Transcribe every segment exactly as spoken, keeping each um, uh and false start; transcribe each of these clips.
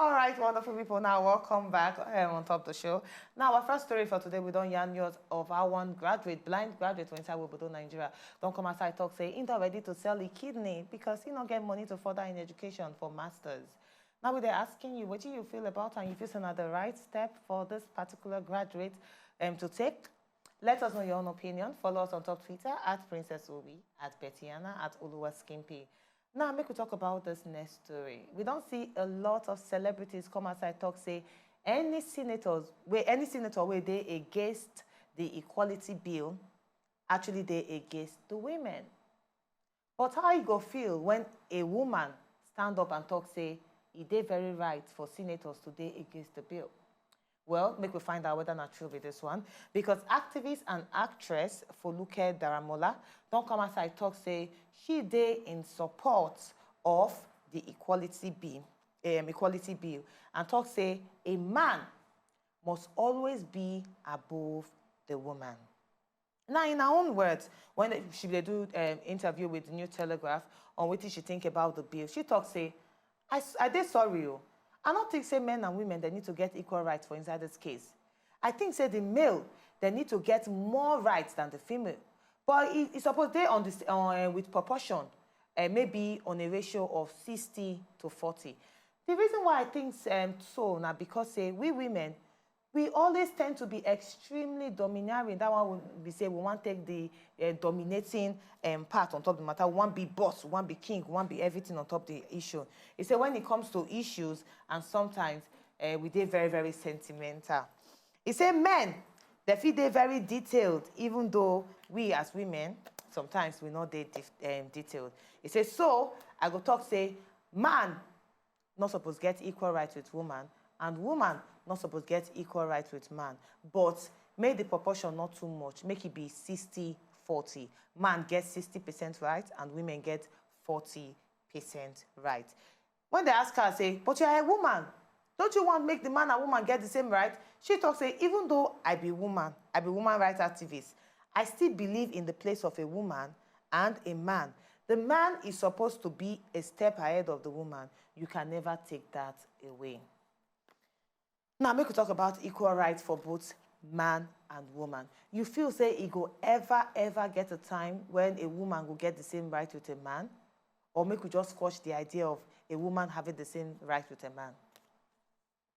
All right, wonderful people. Now, welcome back um, on top of the show. Now, our first story for today, we don yarn yours of how one graduate, blind graduate for inside Obodo, Nigeria, don come outside talk say he don ready to sell his kidney because he no get money to further in education for masters. Now, we dey asking you, what do you feel about and you feel say na the right step for this particular graduate um, to take? Let us know your own opinion. Follow us on top Twitter at Princess Obi, at Bettiana, at Oluwa Skimpy. Now, make we talk about this next story. We don see a lot of celebrities come outside talk say any senators, wey any senator wey dey against the equality bill actually dey against the women. But how e go feel when a woman stand up and talk say e dey very right for senators to dey against the bill? Well, make we find out whether na true be this one. Because activist and actress Foluke Daramola don come outside talk say she dey in support of the equality bill, um, equality bill, and talk say a man must always be above the woman. Now, in her own words, when she dey do um, interview with the New Telegraph on wetin she think about the bill, she talk say, I, s- I dey sorry o. I no think say men and women dem need to get equal rights for inside this case. I think say the male dem need to get more rights than the female. But e, e suppose dey on this uh, with proportion, uh, maybe on a ratio of sixty to forty. The reason why I think um, so na because say we women, we always tend to be extremely domineering. That one we, we say we wan take the uh, dominating um, part on top of the matter. We wan be boss, we wan be king, we wan be everything on top of the issue. He say when it comes to issues, and sometimes uh, we dey very, very sentimental. He say men, they fit dey very detailed, even though we as women, sometimes we no dey def- um, detailed. He say, so I go talk say, man no suppose get equal right with woman, and woman no suppose get equal right with man. But make the proportion not too much, make it be sixty forty. Man get sixty percent right and women get forty percent right. When they ask her, say, but you are a woman, don't you want make the man and woman get the same right? She talk say, even though I be woman, I be woman rights activist, I still believe in the place of a woman and a man. The man is supposed to be a step ahead of the woman. You can never take that away. Now, make we talk about equal rights for both man and woman. You feel say e go ever, ever get a time when a woman go get the same right with a man? Or make we just squash the idea of a woman having the same right with a man?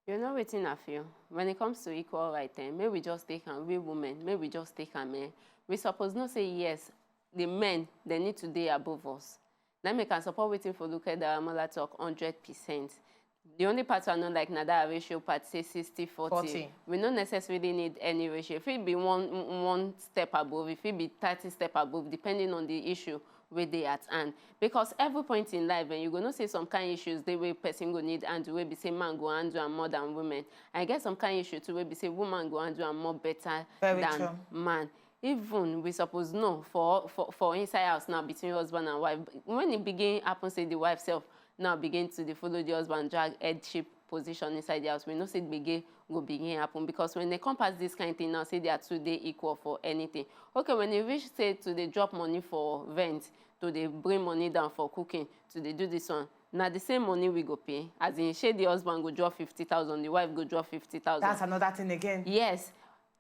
You know wetin I feel? When it comes to equal right, eh, may we just take am, we women, may we just take am, eh? We suppose know say yes, the men, they need to dey above us. Na make I support wetin Foluke Daramola talk hundred percent. The only part I no like na that ratio part, say sixty forty. Forty. We no necessarily need any ratio. If it be one one step above, if it be thirty step above, depending on the issue wey dey at hand. Because every point in life, and you go know say some kind issues dey wey person go need handle, wey be say man go handle am more than women. I get some kind issue too wey be say woman go handle am more better Very than true. Man. Even we suppose know for for for inside house now between husband and wife, when e begin happen say the wife sef now begin to dey follow the husband drag headship position inside the house, we know say gbege go begin happen, because when they come pass this kind thing now, say they are too dey equal for anything. Okay, when e reach say to dey drop money for rent, to dey bring money down for cooking, to dey do this one, na the same money we go pay? As in, shey the husband go drop fifty thousand, the wife go drop fifty thousand? That's another thing again. Yes.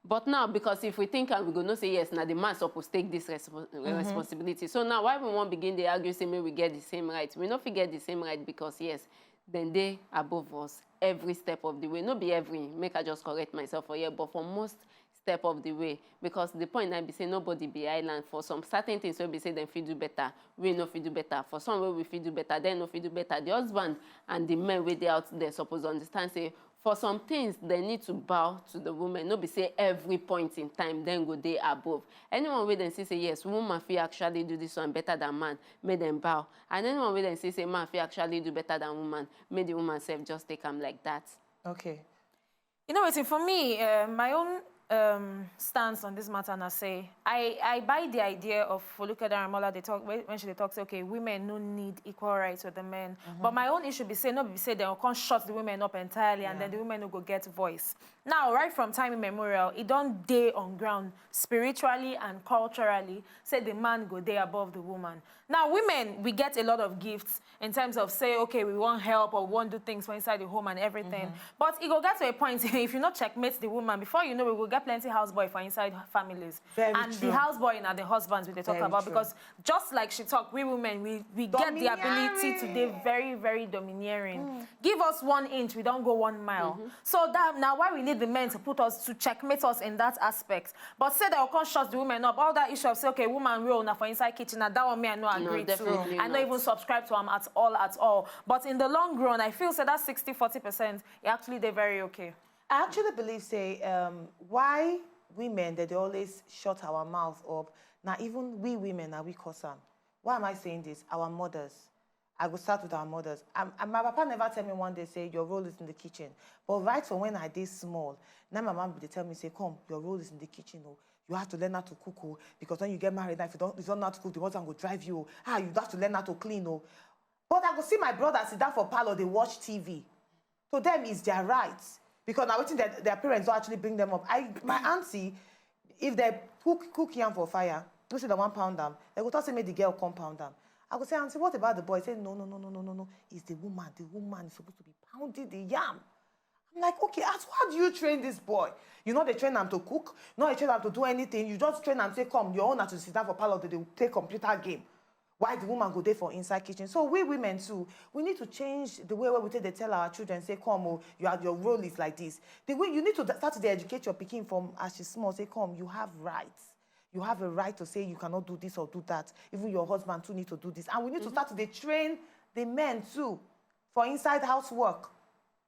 But now, because if we think am, we go know say yes, na the man suppose take this respo- responsibility. So now, why we wan begin dey argue say make we get the same right? We no fit get the same right because yes, dem dey above us every step of the way. No be every, make I just correct myself for here, but for most step of the way, because the point na be say nobody be island. For some certain things wey be say dem fit do better, we no fit do better. For some wey we fit do better, dem no fit do better. The husband and the men wey dey out there suppose understand say for some things, they need to bow to the women. No be say every point in time dem go dey above. Anyone wey dem see say yes, woman fit actually do this one better than man, make dem bow. And anyone wey dem see say man fit actually do better than woman, make the woman sef just take am like that. Okay. You know wetin, for me, uh, my own um, stance on this matter and I say I, I buy the idea of Foluke Daramola they talk when when she dey talk say okay, women no need equal rights with the men. But my own issue be say no be say dem go come shut the women up entirely and then the women no go get voice. Now, right from time immemorial, e don dey on ground spiritually and culturally say the man go dey above the woman. Now, women, we get a lot of gifts in terms of say okay, we wan help or we wan do things for inside the home and everything. But e go get to a point if you no checkmate the woman, before you know, we go get plenty house boy for inside families. Very And true. The house boy na the husbands we dey talk Very about true. Because just like she talk, we women we we get the ability to dey Domineering. Very very domineering. Give us one inch, we don go one mile. So that na why we need the men to put us to checkmate us in that aspect. But say dem go come shut the women up, all that issue of say okay, woman role na for inside kitchen, na that one me I no agree to. Definitely I no not. Even subscribe to am at all at all. But in the long run, I feel say that sixty forty percent e actually dey very okay. I actually believe say um, why women they, they always shut our mouth up. Now even we women are we cause am. Why am I saying this? Our mothers. I go start with our mothers. Um, and my papa never tell me one day say your role is in the kitchen. But right from when I did small, now my mom they tell me say, come, your role is in the kitchen. Oh, you have to learn how to cook. Oh, because when you get married, now if you don't, you don't know how to cook, the husband will drive you. Oh. Ah, you have to learn how to clean. Oh, but I go see my brother sit down for parlor, they watch T V. To them is their right because now waiting their, their parents don't actually bring them up. I my auntie, if they cook cook yam for fire, you see the one pound them, they go talk say make the girl come pound them. I go say, auntie, what about the boy? Say no no no no no no no. It's the woman. The woman is supposed to be pounding the yam. I'm like, okay, as how do you train this boy? You know they train them to cook, no they train them to do anything. You just train them say come, your own na to sit down for parlor to dey play computer game. Why the woman go there for inside kitchen? So we women too, we need to change the way where we take they tell our children say come, oh, you are, your role is like this. The way you need to start to dey educate your pikin from as she's small say come, you have rights. You have a right to say you cannot do this or do that. Even your husband too need to do this. And we need to start to dey train the men too for inside housework.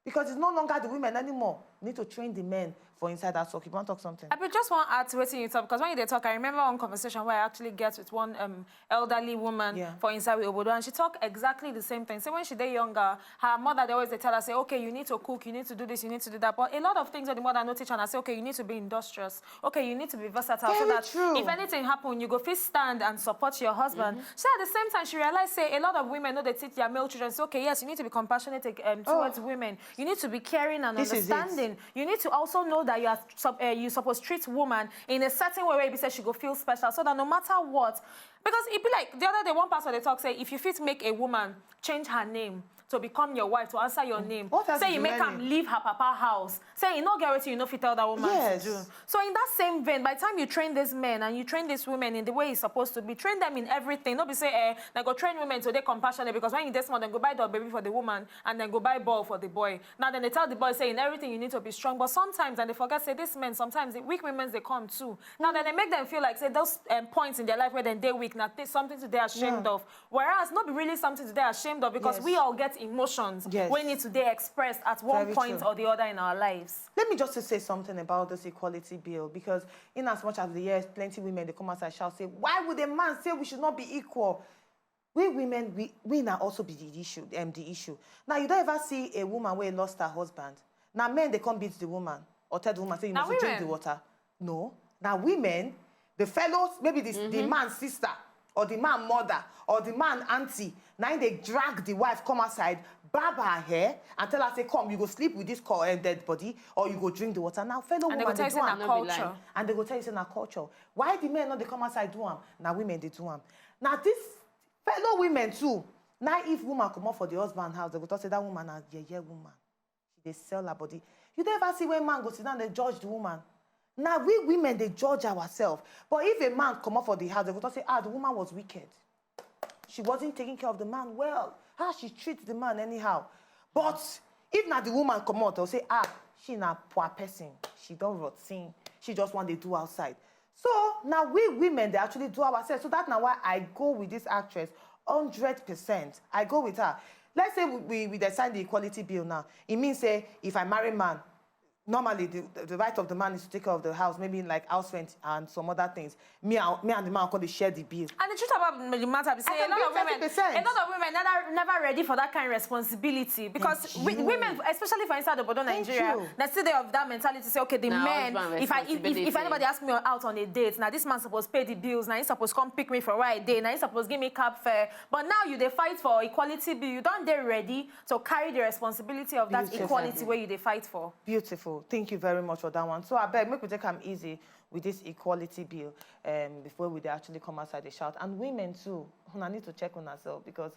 Because it's no longer the women anymore. We need to train the men for inside housework. You want to talk something? I be just want add to wetin you talk because when you dey talk, I remember one conversation where I actually get with one um, elderly woman Yeah. For inside with Obodo, and she talk exactly the same thing. So when she dey younger, her mother they always they tell her say, okay, you need to cook, you need to do this, you need to do that. But a lot of things that the mother no teach her, and I say, okay, you need to be industrious. Okay, you need to be versatile so Very that true. If anything happen, you go fit stand and support your husband. So at the same time, she realized say a lot of women know they teach their male children. Say, okay, yes, you need to be compassionate um, towards women. You need to be caring and This is it. Understanding. You need to also know that you are sup- uh, you supposed to treat woman in a certain way where you say she go feel special, so that no matter what, because it be like the other day one pastor they talk say if you fit make a woman change her name to become your wife to answer your name, What else say is you make remaining? Am leave her papa house, say you no get wetin you no fit tell that woman Yes. To do. So in that same vein, by the time you train these men and you train these women in the way it's supposed to be, train them in everything. No be say eh, they go train women to they compassionate because when you dey small, then go buy dog baby for the woman and then go buy ball for the boy. Now then they tell the boy say in everything you need to be strong. But sometimes and they forget say these men sometimes the weak women they come too. Now then they make them feel like say those um, points in their life where then they weak now th- something to they ashamed Yeah. Of. Whereas not be really something to they ashamed of because Yes. We all get emotions Yes. When need to they expressed at one Very point true. Or the other in our lives. Let me just say something about this equality bill because in as much as the years plenty women they come outside shout say why would a man say we should not be equal? We women we we now also be the issue um, the issue. Now you don't ever see a woman where lost her husband. Now men they come beat the woman or tell the woman say you Now must drink the women. Water. No, now women, the fellows, maybe the, the man's sister or the man mother or the man auntie, now they drag the wife come outside, barb her hair and tell her say come you go sleep with this co- uh, dead body or you go drink the water. Now fellow And they woman go tell they you do say am. Na No be lie. Culture. And they go tell you say na culture. Why the men not they come outside do am? Now women they do am. Now this fellow women too. Now if woman come up for the husband house, they go talk say that woman na yeye woman. She dey sell her body. You never see when man go sit down they judge the woman. Now we women they judge ourselves. But if a man come up for the house, they go talk say ah the woman was wicked. She wasn't taking care of the man well. How she treats the man anyhow. But if not the woman come out, they'll say ah she na poor person. She don't rotten. She just want to do outside. So now we women they actually do ourselves. So that's now why I go with this actress hundred percent. I go with her. Let's say we we, we dey sign the equality bill now. It means say if I marry man, normally the, the right of the man is to take care of the house, maybe like house rent and some other things. Me and me and the man come dey share the bill. And the truth about the matter be say a can lot pay of women, thirty percent. A lot of women never never ready for that kind of responsibility because Thank we, you. Women, especially for inside the Bodo Thank Nigeria, you. They still dey of that mentality. Say okay, the Na men. Husband If I if, if, if responsibility. Anybody ask me out on a date, now this man supposed pay the bills. Now he supposed come pick me for where I dey. Now he supposed give me cab fare. But now you dey fight for equality bill. You don dey ready to carry the responsibility of that Beautiful. Equality where you dey fight for. Beautiful. Thank you very much for that one. So I beg, make we take am easy with this equality bill um, before we dey actually come outside the shout. And women too, una need to check on ourselves because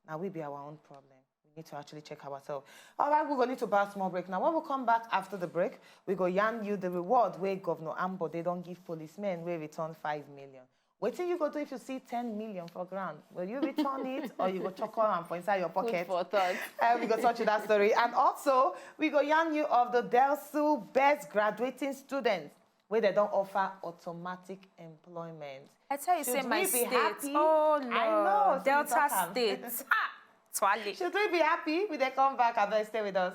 now we be our own problem. We need to actually check ourselves. All right, we're going to need to buy a small break now. When we come back after the break, we go yarn you the reward where Governor Ambode don give policemen wey return five million. Wetin you go do if you see ten million for ground? Will you return it or you go chuckle am for inside your Food pocket? For thought. Uh, we go touch that story. And also, we go yarn you of the DELSU best graduating students where they don't offer automatic employment. I tell you, Should say my we be state. Happy? Oh Lord, I know, so you Delta talk am. State. Ah, Twale. Should we be happy? We then come back and then stay with us.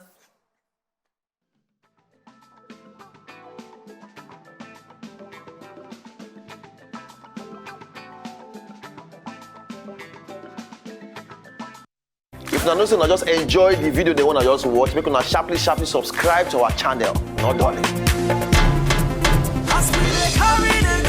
If una know say una just enjoy the video dem wey una just watch, make una sharply sharply subscribe to our channel. No dulling. As we dey carry the